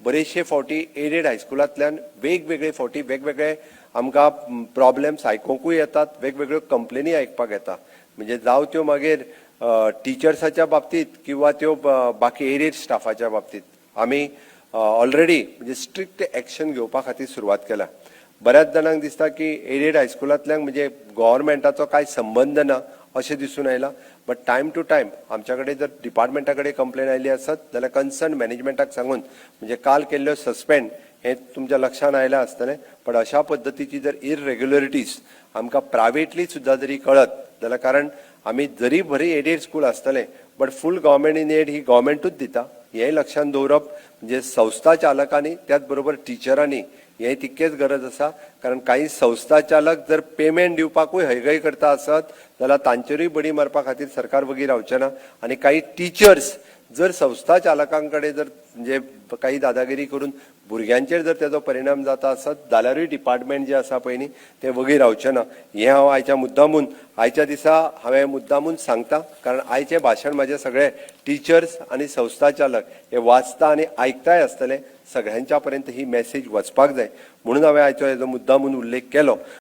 बरेचशे फावटी एडेड हायस्कुलांतल्यान वेगवेगळे फावटी वेगवेगळे आमकां प्रॉब्लेम्स आयकुंकूय येतात, वेगवेगळ्यो कंप्लेनी आयकपाक येता. म्हणजे जावं त्यो मागीर टिचर्साच्या बाबतीत किंवा त्यो बाकी एडेड स्टाफाच्या बाबतीत, आमी ऑलरेडी म्हणजे स्ट्रिक्ट एक्शन घेवपा खातीर सुरवात केल्या. बऱ्याच जाणांक दिसता की एडेड हायस्कुलांतल्यान म्हणजे गव्हर्मेंटाचो कांय संबंद ना अशें दिसून आयलां. बट टायम टू टायम आमच्या कडेन जर डिपार्टमेंटा कडेन कंप्लेन आयली आसत जाल्यार कन्सर्न मॅनेजमेंटाक सांगून, म्हणजे काल केल्ल्यो सस्पेंड हें तुमच्या लक्षांत आयलां आसतलें. पण अशा पद्दतीची जर इरेग्युलरिटीज आमकां प्रायवेटली सुद्दां जरी कळत जाल्यार, कारण आमी जरी बरी एडेड स्कूल आसतलें, but full government in aid ही गव्हर्मेंटूच दिता हें लक्षांत दवरप म्हणजे संस्था चालकांनी, त्याच बरोबर टिचरांनी हें तितकेच गरज आसा. कारण काही संस्था चालक जर पेमेंट दिवपाकूय हयगय करता आसत जाल्यार तांचेरूय बडी मारपा खातीर सरकार वगी रावचें ना. आनी काही टिचर्स जर संस्था चालकां कडेन जर म्हणजे काही दादागिरी करून भुरग्यांचेर जर तेजो परिणाम जाता आसत जाल्यारूय डिपार्टमेंट जें आसा पळय न्ही, तें वगी रावचें ना. हें हांव आयच्या मुद्दामून, आयच्या दिसा हांवें मुद्दामून सांगता, कारण आयचें भाशण म्हाजें सगळे टिचर्स आनी संस्था चालक हे वाचता आनी आयकताय आसतले. सगळ्यांच्या पर्यंत ही मॅसेज वचपाक जाय म्हणून हांवें आयचो हेजो मुद्दामून उल्लेख केलो.